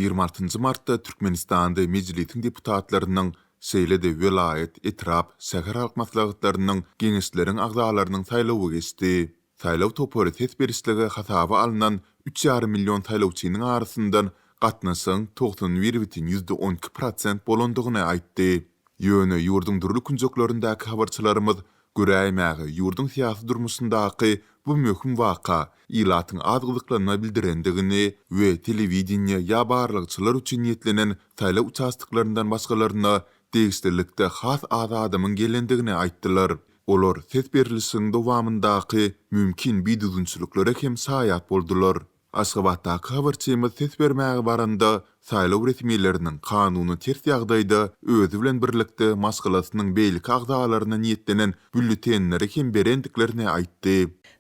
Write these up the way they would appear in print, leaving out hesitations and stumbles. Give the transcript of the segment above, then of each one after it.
26 njy martda Türkmenistanda Mejlisiň deputatlarynyň, şeýle-de welaýat, etrap, şäher halk maslahatlarynyň, geňeşleriň agzalarynyň saýlawy geçdi. Saýlaw topary ses berişlige hasaba alnan üç ýarym million saýlawçynyň arasyndan gatnaşygyň 91,12 prosent bolandygyny aýtdy. Ýöne ýurduň dürli künjeklerindäki habarçylarymyz Göräýmäge, ýurduň syýasy durmuşyndaky bu möhüm waka ilatyň az gyzyklanma bildirendigini we telewideniýe ýa barlagçylar üçin niýetlenen saýlaw uçastoklaryndan başgalaryna degişlilikde has az adamyň gelendigini aýtdylar. Olar ses berlişigiň dowamyndaky mümkin bidüzgünçiliklere hem şaýat boldular. Aşgabatdaky habarçymyz ses bermäge baranda, saýlaw resmileriniň kanuna ters ýagdaýda özi bilen birlikde maşgalasynyň beýleki agzalaryna niýetlenen býulletenleri hem berendiklerini aýtdy.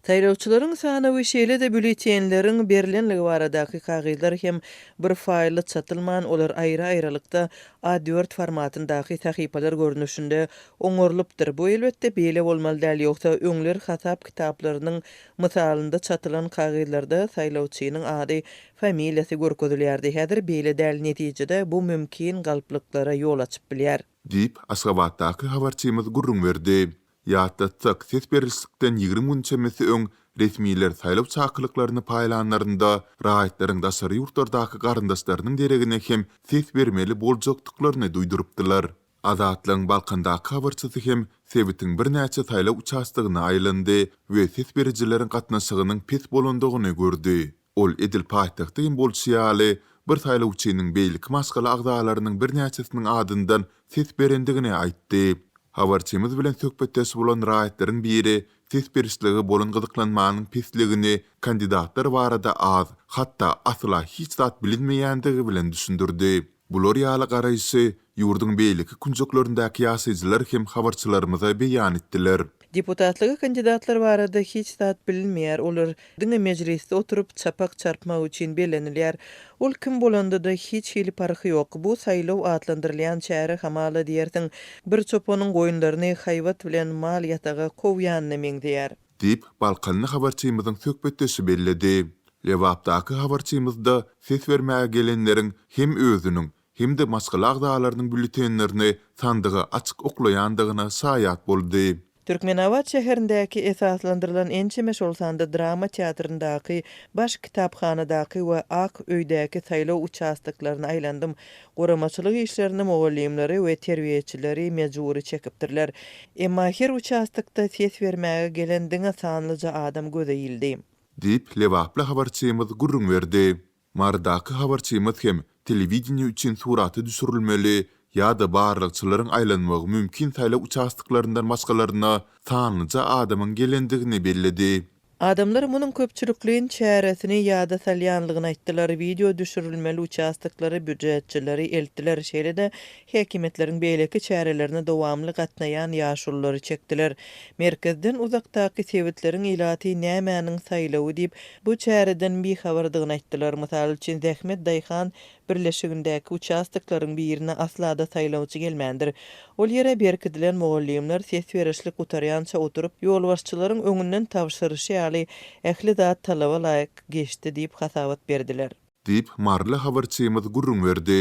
Saýlawçylaryň sanawy şeýle-de býulletenleriň berlenligi baradaky kagyzlar hem bir faýlda çatylman, olar aýry-aýrylykda A dört formatyndaky sahypalar görnüşinde oňarylypdyr. Bu elbetde beýle bolmaly däl, ýogsa öňler hasap kitaplarynyň Mysalynda çatylan kagyzlarda saýlawçynyň ady, familiýasy görkezilýärdi. Häzir beýle däl, netijede bu mümkin galplyklara ýol açyp bilýär. Diýip, Aşgabatdaky habarçymyz gürrüň berdi. Ýatlatsak, ses berlişikden 20 gün çemesi öň resmiler saýlaw çakylyklaryny paýlanlarynda, raýatlaryň daşary ýurtlardaky garyndaşlarynyň deregine hem ses bermeli boljakdyklaryny duýdurypdylar. Azatlygyň Balkandaky habarçysy hem sebitiň birnäçe saýlaw uçastogyna aýlandy we ses berijileriň gatnaşygynyň pes bolandygyny gördi. Ol edil paýtagtda hem bolşy ýaly, bir saýlawçynyň beýleki maşgala agzalarynyň birnäçesiniň adyndan ses berendigini aýtdy. Habarçymyz bilen söhbetdeş bolan raýatlaryň biri ses berişlige bolan gyzyklanmanyň pesligini kandidatlar barada az, hatda asla hiç zat bilinmeýändigi bilen düşündirdi. Bular ýaly garaýşy ýurduň beýleki künjeklerindäki ýaşaýjylar hem habarçylarymyza beýan etdiler. Deputatlyga kandidatlar barada hiç zat bilinmeýär, olar diňe mejlisde oturyp, çapak çarpmak üçin bellenilýär. Ol kim bolanda-da hiç hili parhy ýok. Bu saýlaw atlandyrylýan çäre hamala diýersiň, bir çopanyň goýunlaryny haýbat bilen mal ýataga kowýanyna meňzeýär. Diýip, balkanly habarçymyzyň söhbetdeşi belledi. Lebapdaky habarçymyz-da ses bermäge gelenleriň hem özüniň, hem-de maşgala agzalarynyň býulletenlerini sandyga açyk oklaýandygyna şaýat boldy. Türkmenabat şäherindäki esaslandyrylan ençeme, şol sanda drama teatryndaky, baş kitaphanadaky we Ak öýdäki saýlaw uçastoklaryna aýlandym. Guramaçylyk işlerine mugallymlary we terbiýeçileri mejbury çekipdirler. Emma her uçastokda ses bermäge gelen diňe sanlyja adam göze ildi. Diýip, lebaply habarçymyz gürrüň berdi. Marydaky habarçymyz hem telewideniýe üçin surata düşürilmeli ýa-da barlagçylaryň aýlanmagy mümkin saýlaw uçastoklaryndan başgalaryna sanlyja adamyň gelendigini belledi. Adamlar munuň köpçülikleýin çäresini ýada salýanlygyny aýtdylar, wideo düşürilmeli uçastoklara býujetçileri eltdiler, şeýle-de häkimiýetleriň beýleki çärelerine dowamly gatnaýan ýaşululary çekdiler. Merkezden uzakdaky sebitleriň ilaty nämäniň saýlawy diýip, bu çäreden bihabardygyny aýtdylar. Mysal üçin, Zähmet daýhan birleşigindäki uçastoklaryň birine asla-da saýlawçy gelmändir. Ol ýere berkidilen mugallymlar ses berişlik gutarýança oturyp, ýolbaşçylaryň öňünden tabşyryşy ýaly, ähli zat talaba laýyk geçdi diýip hasabat berdiler. Diýip, maryly habarçymyz gürrüň berdi.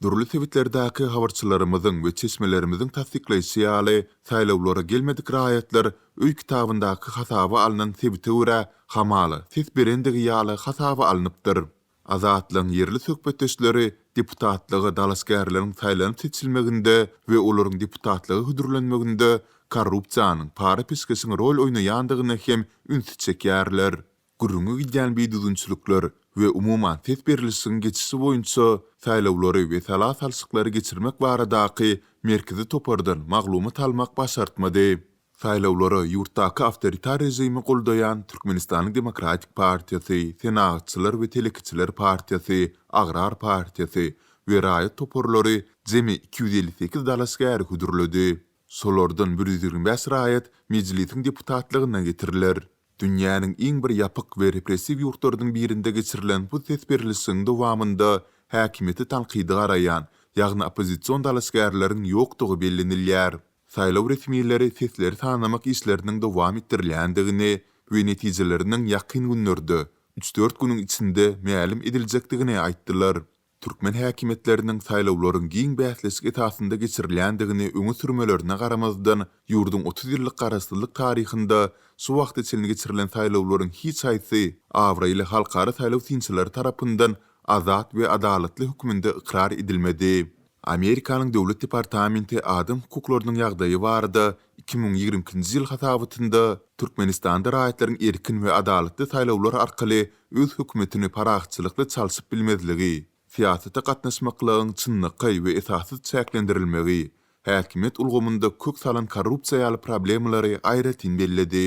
Dürli sebitlerdäki habarçylarymyzyň we çeşmelerimiziň tassyklaýşy ýaly, saýlawlara gelmedik raýatlar öý kitabyndaky hasaba alnan sebite görä, hamala, ses berendigi ýaly hasaba alnypdyr. Azatlygyň ýerli söhbetdeşleri deputatlyga dalaşgärleriň saýlanyp-seçilmeginde we olaryň deputatlyga hödürlenmeginde korrupsiýanyň, para-peşgeşiň rol oýnaýandygyna hem ünsi çekýärler. Gürrüňi gidýän bidüzgünçilikler we umuman ses berlişigiň geçişi boýunça saýlawlary we sala salşyklary geçirmek baradaky merkezi topardan maglumat almak başartmady. Saýlawlara ýurtdaky awtoritar režimi goldaýan Türkmenistanyň Demokratik partiýasy, Senagatçylar we telekeçiler partiýasy, Agrar partiýasy we raýat toparlary jemi 258 dalaşgäri hödürledi. Şolardan 125 raýat Mejlisiň deputatlygyna getiriler. Dünýäniň iň bir ýapyk we repressiw ýurtlarynyň birinde geçirilen bu ses berlişigiň dowamynda häkimiýete tankydy garaýan, ýagny oppozision dalaşgärleriň ýokdugy bellenilýär. Saýlaw resmileri sesleri sanamak işleriniň dowam etdirilýändigini we netijeleriniň ýakyn günlerde, üç-dört günüň içinde mälim ediljekdigini aýtdylar. Türkmen häkimiýetleriniň saýlawlaryň giň bäsleşik esasynda geçirilýändigini öňe sürmelerine garamazdan, ýurduň 30 ýyllyk garaşsyzlyk taryhynda şu wagta çenli geçirilen saýlawlaryň hiç haýsy abraýly halkara saýlaw synçylary tarapyndan azat we adalatly hökmünde ykrar edilmedi. Amerikanyň Döwlet departamenti adam hukuklarynyň ýagdaýy barada 2022-nji ýyl hasabatynda Türkmenistanda raýatlaryň erkin we adalatly saýlawlar arkaly öz hökümetini parahatçylykly çalşyp bilmezligi, syýasata gatnaşmaklygyň çynlakaý we esassyz çäklendirilmegi, häkimiýet ulgamynda kök salan korrupsiýa ýaly problemalary aýratyn belledi.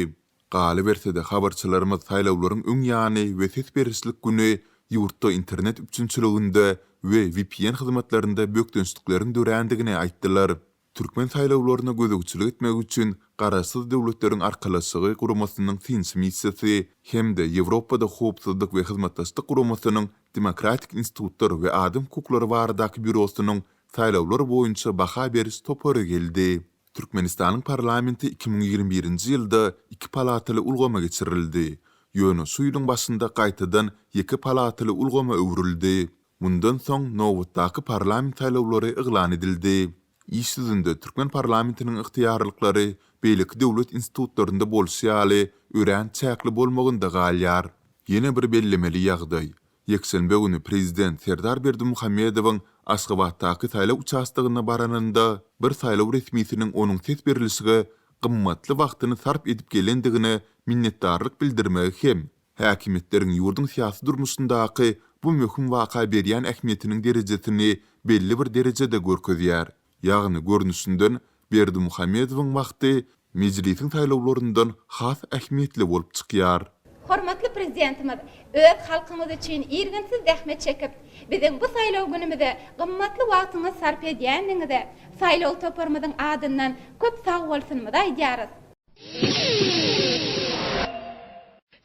Galyberse-de, habarçylarymyz saýlawlaryň öň ýany we ses berişlik güni ýurtda internet üpjünçiliginde we vpn hyzmatlarynda bökdençlikleriň dörändigini aýtdylar. Türkmen saýlawlaryna gözegçilik etmek üçin Garaşsyz Döwletleriň Arkalaşygy Guramasynyň synçy missiýasy hem-de Ýewropada Howpsuzlyk we Hyzmatdaşlyk Guramasynyň Demokratik institutlar we adam hukuklary baradaky býurosynyň saýlawlar boýunça baha beriş topary geldi. Türkmenistanyň parlamenti 2021-nji ýylda iki palataly ulgama geçirildi. Ýöne şu ýylyň başynda gaýtadan ýeke palataly ulgama öwrüldi. Mundan soň nobatdaky parlament saýlawlary yglan edildi. Iş ýüzünde türkmen parlamentiniň ygtyýarlyklary beýleki döwlet institutlarynda bolşy ýaly örän çäkli bolmagynda galýar. Ýene bir bellemeli ýagdaý, ýekşenbe güni prezident Serdar Berdimuhamedowyň Aşgabatdaky saýlaw uçastogyna baranynda bir saýlaw resmisiniň onuň ses berlişige gymmatly wagtyny sarp edip gelendigine minnetdarlyk bildirmegi hem Häkimiýetleriň ýurduň syýasy durmuşyndaky bu möhüm waka berýän ähmiýetiniň derejesini belli bir derejede görkezýär. Ýagny, görnüşinden, Berdimuhamedowyň wagty Mejlisiň saýlawlaryndan has ähmiýetli bolup çykýar. Hormatly Prezidentimiz öz halkyňyz üçin irginsiz zähmet çekip, biziň bu saýlaw günümize gymmatly wagtyňyzy sarp edýändigiňize saýlaw toparymyzyň adyndan köp sagbolsunymyzy aýdýarys.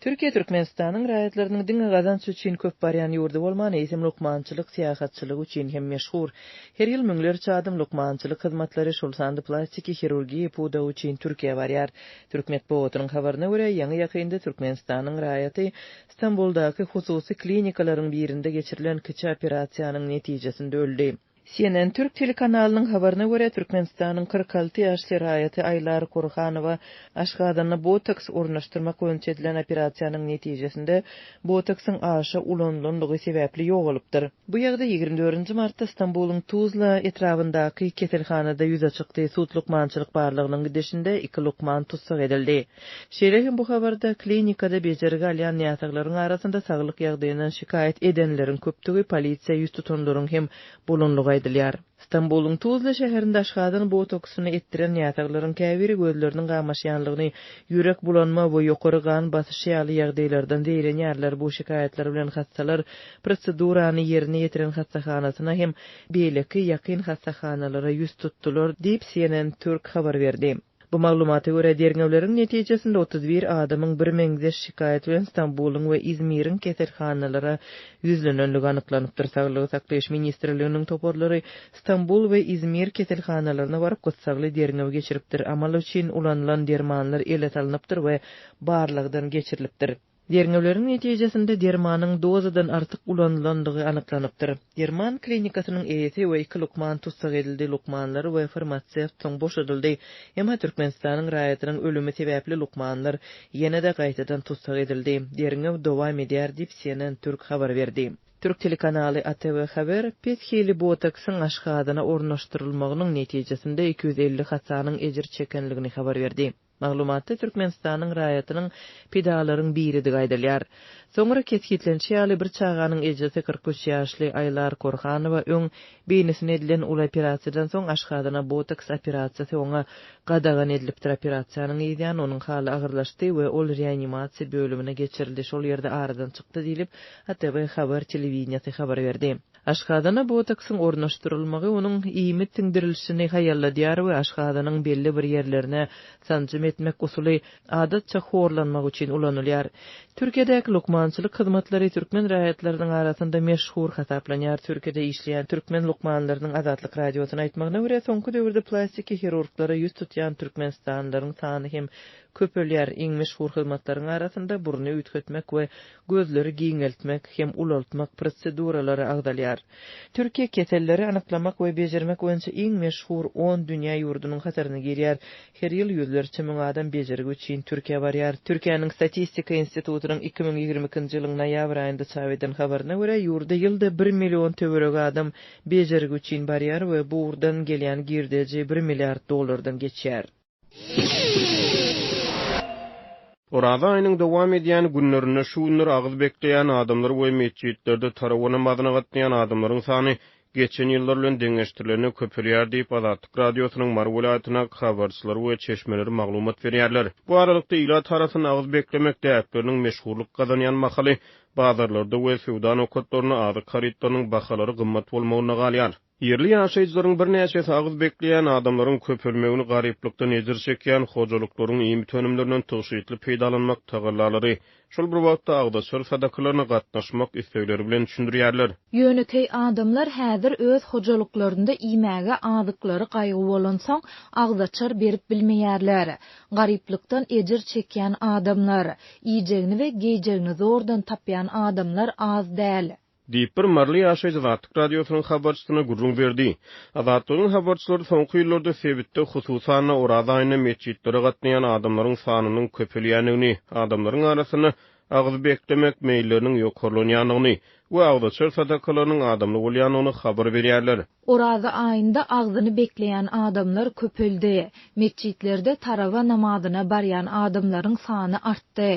Türkiýe Türkmenistanyň raýatlarynyň diňe gazanç üçin köp barýan ýurdy bolman, eýsem lukmançylyk syýahatçylygy üçin hem meşhur. Her ýyl müňlerçe adam lukmançylyk hyzmatlary, şol sanda plastiki hirurgiýa pudagy üçin Türkiýä barýar. Türk metbugatynyň habaryna görä, ýaňy-ýakynda Türkmenistanyň raýaty Stambuldaky hususy klinikalaryň birinde geçirilen kiçi operasiýanyň netijesinde öldi. CNN türk telekanalynyň habaryna görä, Türkmenistanyň 46 ýaşly raýaty Aýlar Kurhanowa aşgazanyna botoks ornaşdyrmak boýunça edilen operasiýanyň netijesinde botoksyň aşa ulanylandygy sebäpli ýogalypdyr. Bu ýagdaý 24-nji martda Stambulyň Tuzla etrabyndaky keselhanada ýüze çykdy. Sud-lukmançylyk barlagynyň gidişinde iki lukman tussag edildi. Şeýle hem bu habarda klinikada bejergi alýan näsaglaryň arasynda saglyk ýagdaýyndan şikaýat edenleriň köpdügi, polisiýa ýüz tutanlaryň hem bolanlygy aýdylýar. Stambulyň Tuzla şäherinde aşgazan botoksyny etdiren näsaglaryň käbiri gözleriniň gamaşýanlygyny, ýürek bulanma we ýokary gan basyşy ýaly ýagdaýlardan zeýrenýärler. Bu şikaýatlar bilen hassalar prosedurany ýerine ýetiren hassahanasyna hem beýleki ýakyn hassahanalara ýüz tutdular, diýip, CNN Türk habar berdi. Bu maglumata görä, derňewleriň netijesinde 31 adamyň birmeňzeş şikaýat bilen Stambulyň we Izmiriň keselhanalara ýüzlenendigi anyklanypdyr. Saglygy saklaýyş ministrliginiň toparlary Stambul we Izmir keselhanalaryna baryp, gyssagly derňew geçiripdir. Amal üçin ulanylan dermanlar ele salnypdyr we barlagdan geçirilipdir. Derňewleriň netijesinde dermanyň dozadan artyk ulanylandygy anyklanypdyr. Derman klinikasynyň eýesi we iki lukman tussag edildi, lukmanlar we farmasewt soň boşadyldy. Emma Türkmenistanyň raýatynyň ölümi sebäpli lukmanlar ýene-de gaýtadan tussag edildi. Derňew dowam edýär diýip, CNN Türk habar berdi. Türk telekanaly ATV Haber pes hili botoksyň aşgazana ornaşdyrylmagynyň netijesinde 250 hassanyň ejir çekenligini habar berdi. Maglumatda Türkmenistanyň raýatynyň pidalaryň biridigi aýdylýar. Soňra kesgitlenişi ýaly, bir çaganyň ejesi 43 ýaşly Aýlar Korhanowa öň beýnisine edilen uly operasiýadan soň aşgazana botoks operasiýasy oňa gadagan edilipdir. Operasiýanyň yzýany onuň haly agyrlaşdy we ol reanimasiýa bölümine geçirildi, şol ýerde aradan çykdy diýlip, ATV Haber telewideniýesi habar berdi. Aşgazana botoksyň ornaşdyrylmagy onuň iýmit siňdirilişini haýalladýar we aşgazanyň belli bir ýerlerine sanjym etmek usuly adatça horlanmak üçin ulanylýar. Türkiýedäki lukmançylyk hyzmatlary türkmen raýatlarynyň arasynda meşhur hasaplanýar. Türkiýede işleýän türkmen lukmanlarynyň Azatlyk Radiosyna aýtmagyna görä, soňky döwürde plastiki hirurglara ýüz tutýan türkmenistanlylaryň sany hem. köpelýär. Iň meşhur hyzmatlaryň arasynda burny üýtgetmek we gözleri giňeltmek hem ulaltmak proseduralary agzalýar. Türkiýe keselleri anyklamak we bejermek boýunça iň meşhur on dünýä ýurdunyň hataryna girýär. Her ýyl ýüzlerçe müň adam bejergi üçin Türkiýä barýar. Türkiýäniň Statistika institutynyň 2022-nji ýylyň noýabr aýynda çap eden habaryna görä, ýurda ýylda bir million töweregi adam bejergi üçin barýar we bu ugurdan gelýän girdeji bir milliard dollardan geçýär. Oraza aýynyň dowam edýän günlerinde şu günler agyz bekleýän adamlar we metjitlerde tarawa namazyna gatnaýan adamlaryň sany geçen ýyllar bilen deňeşdirilende köpelýär diýip, Azatlyk Radiosynyň Mary welaýatyndaky habarçylary we çeşmeleri maglumat berýärler. Bu aralykda, ilat arasynda agyz beklemek däpleriniň meşhurlyk gazanýan mahaly bazarlarda we söwda nokatlarynda azyk harytlarynyň bahalary gymmat bolmagynda galýar. Ýerli ýaşaýjylaryň birnäçesi agyz bekleýän adamlaryň köpelmegini garyplykdan ejir çekýän hojalyklaryň iýmit önümlerinden tygşytly peýdalanmak tagallalary, şol bir wagtda agzaçar sadakalaryna gatnaşmak islegleri bilen düşündirýärler. Ýönekeý adamlar häzir öz hojalyklarynda iýmäge azyklary gaýgy bolansoň, agzaçar berip bilmeýärler. Garyplykdan ejir çekýän adamlar, iýjegini we geýjegini zordan tapýan adamlar az däl. Diýip, bir maryly ýaşaýjy Azatlyk Radiosynyň habarçysyna gürrüň berdi. Azatlygyň habarçylary soňky ýyllarda sebitde, hususan-da, Oraza aýynda metjitlere gatnaýan adamlaryň sanynyň köpelýändigini, adamlaryň arasynda agyz beklemek meýilleriniň ýokarlanýandygyny we agzaçar sadakalarynyň adamly bolýandygyny habar berýärler. Oraza aýynda agzyny bekleýän adamlar köpeldi. Metjitlerde tarawa namazyna barýan adamlaryň sany artdy.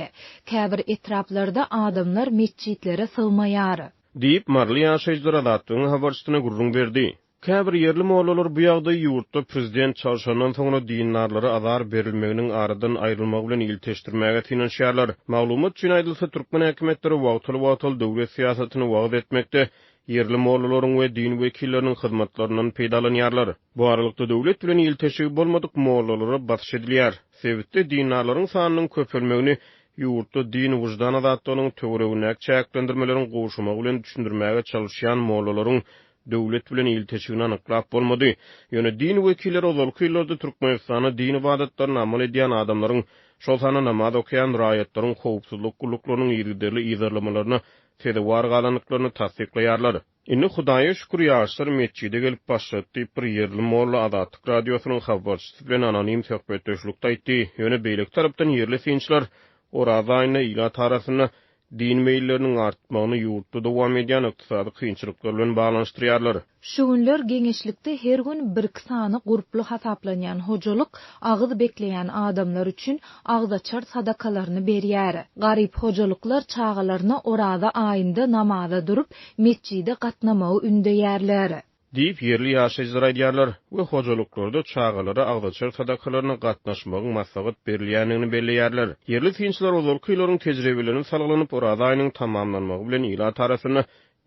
Käbir etraplarda adamlar metjitlere sygmaýar. Diýip, maryly ýaşaýjylar Azatlygyň habarçysyna gürrüň berdi. Käbir ýerli mollalar bu ýagdaýy ýurtda prezident çalşandan soňra dindarlara azar berilmeginiň aradan aýrylmagy bilen ilteşdirmäge synanyşýarlar. Maglumat üçin aýdylsa, türkmen häkimiýetleri wagtal-wagtal döwlet syýasatyny wagyz etmekde ýerli mollalaryň we din wekilleriniň hyzmatlaryndan peýdalanýarlar. Bu aralykda, döwlet bilen ilteşigi bolmadyk mollalara basyş edilýär. Sebitde dindarlaryň sanynyň köpelmegini ýurtda din-wyždan azatlygynyň töweregindäki çäklendirmeleriň gowşamagy bilen düşündirmäge çalyşýan mollalaryň döwlet bilen ilteşigini anyklap bolmady. Ýöne din wekilleri ozalky ýyllarda Türkmenistanda din ybadatlaryny amal edýän adamlaryň, şol sanda namaz okaýan raýatlaryň howpsuzlyk gulluklarynyň yzygiderli yzarlamalaryna sezewar galandyklaryny tassyklaýarlar. Indi Hudaýa şükür ýaşlar metjide gelip başlady diýip, bir ýerli molla Azatlyk Radiosynyň habarçysy bilen anonim söhbetdeşlikde aýtdy. Ýöne beýleki tarapdan ýerli synçylar Oraza aýynda ilat arasynda din meýilleriniň artmagyny ýurtda dowam edýän ykdysady kynçylyklar bilen baglanyşdyrýarlar. Şu günler geňeşlikde her gün birki sany gurply hasaplanýan hojalyk agyz bekleýän adamlar üçin agzaçar sadakalaryny berýär. Garyp hojalyklar çagalaryna Oraza aýynda namaza durup, metjide gatnamagy ündeýärler. Diýip, ýerli ýaşaýjylar aýdýarlar we hojalyklarda çagalara agzaçar sadakalaryna gatnaşmagyň maslahat berilýändigini belleýärler. Ýerli synçylar ozalky ýyllaryň tejribelerine salgylanyp, Oraza aýynyň tamamlanmagy bilen ilat arasynda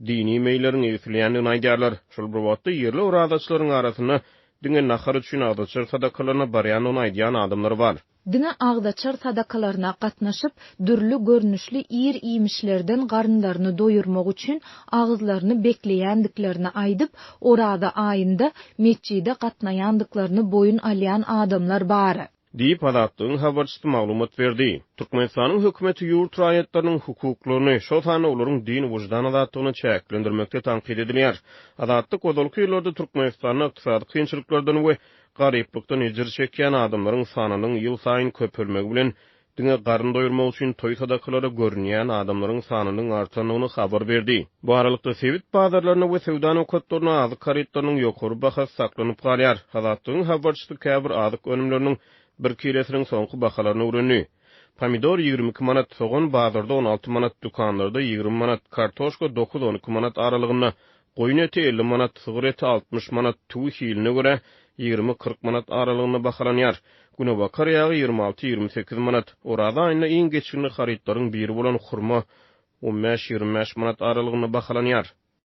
dini meýilleriň egsilýändigini aýdýarlar. Şol bir wagtda, ýerli orazaçylaryň arasynda diňe nahar üçin agzaçar sadakalaryna barýandygyny aýdýan adamlar bar. Diňe agzaçar sadakalaryna gatnaşyp, dürli görnüşli ir-iýmişlerden garynlaryny doýurmak üçin agyzlaryny bekleýändiklerini aýdyp, Oraza aýynda metjide gatnaýandyklaryny boýun alýan adamlar bar. Diýip, Azatlygyň habarçysy maglumat berdi. Türkmenistanyň hökümeti ýurt raýatlarynyň hukuklaryny, şol sanda olaryň din-wyždan azatlygyny çäklendirmekde tankyt edilýär. Azatlyk ozalky ýyllarda Türkmenistanda ykdysady kynçylyklardan we garyplykdan ejir çekýän adamlaryň sanynyň ýylsaýyn köpelmegi bilen diňe garyn doýurmak üçin toý sadakalara görünýän adamlaryň sanynyň artandygyny habar berdi. Bu aralykda, sebit bazarlarynda we söwda nokatlarynda azyk harytlarynyň ýokary bahasy saklanyp galýar. Azatlygyň habarçysy käbir azyk önümleriniň bir kilesiniň soňky bahalaryny öwrendi. Pomidor 22 manat, sogan bazarda 16 manat, dükanlarda 20 manat, kartoşka dokuz-on iki manat aralygynda, Goýun eti 50 manat, sygyr eti 60 manat, tüwi hiline görä, 20-40 manat aralygynda bahalanýar. Günebakar ýagy 26-28 manat. Oraza aýynda iň geçginli harytlaryň biri bolan hurma on bäş-ýigrimi bäş manat aralygynda bahalanýar.